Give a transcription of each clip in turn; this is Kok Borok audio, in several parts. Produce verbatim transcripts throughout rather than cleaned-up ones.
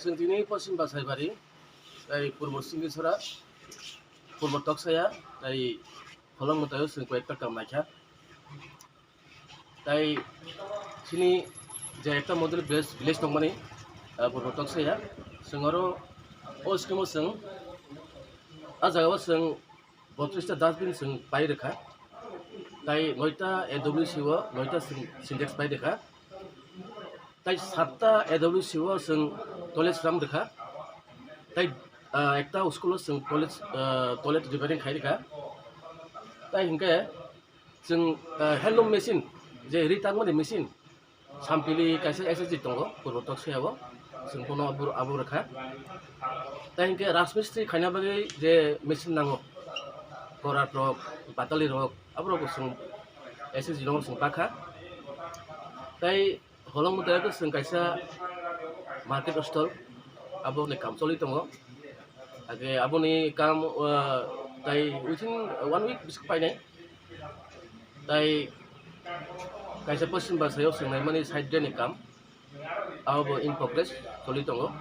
Chwng tini Poschim Basaibari, tei Purbo Singisora, Purbo Toksaya, tei Holong Mwtaio chwng koi ekta kam naikha. Tai chini je ekta model village, village tongmani, ah, Purbo Toksaya, chwng oro o scheme o chwng, ah, jaga o chwng botris ta dustbin chwng pai rwkha. Tai noita A W C o noita sin-, sintex pai rwkha. Tai satta A W C o chwng toilet sram rwkha. Tai, ah, ekta school o chwng toilet, ah, toilet repairing khai rwkha. Tai hinkhe chwng, ah, handloom machine, je ri tangmani machine, Sampili kaisa S S G tongo, Purbo Toksaya o, chwng bono abo, abo rwkha. Tai hinkhe rajmistri khaina bagwi je machine nango, korat rok, batali rok, aborok bo chwng S S G no chwng pakha. Tai Holong Mwtaio chwng kaisa market stall, aboni kam choli tongo. Age aboni kam, ah, tai within one week bwswk painai. Tai kaisa Poschim Basaio chwng naimani side drain ni kam, abo bo in progress choli tongo.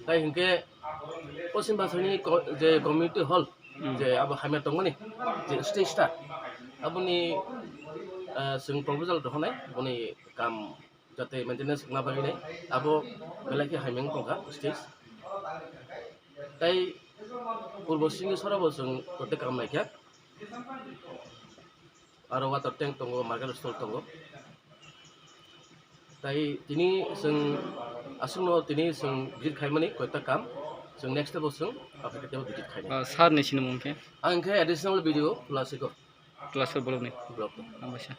Tai hinkhe Poschim Basaini ko-, je community hall, Hmm. je abo hamya tongmani, je stage ta, aboni, ah, chwng proposal rohornai, boni kam jate maintenance wngna bagwi nai, abo belai khe hamya wng tongkha stage. Tai Purbo Singisora bo chwng joto kam naikha. Aro water tank tongo, market stall tongo. Tai tini chwng aswkno tini chwng visit khaimani koita kam, chwng next day bo chwng aphaikhe teibo visit khainai. Ah, sir ni sinimung khe? Ang khe additional B D O Tulasiko. Tulasiko block ni? Block ni. Ang baisa.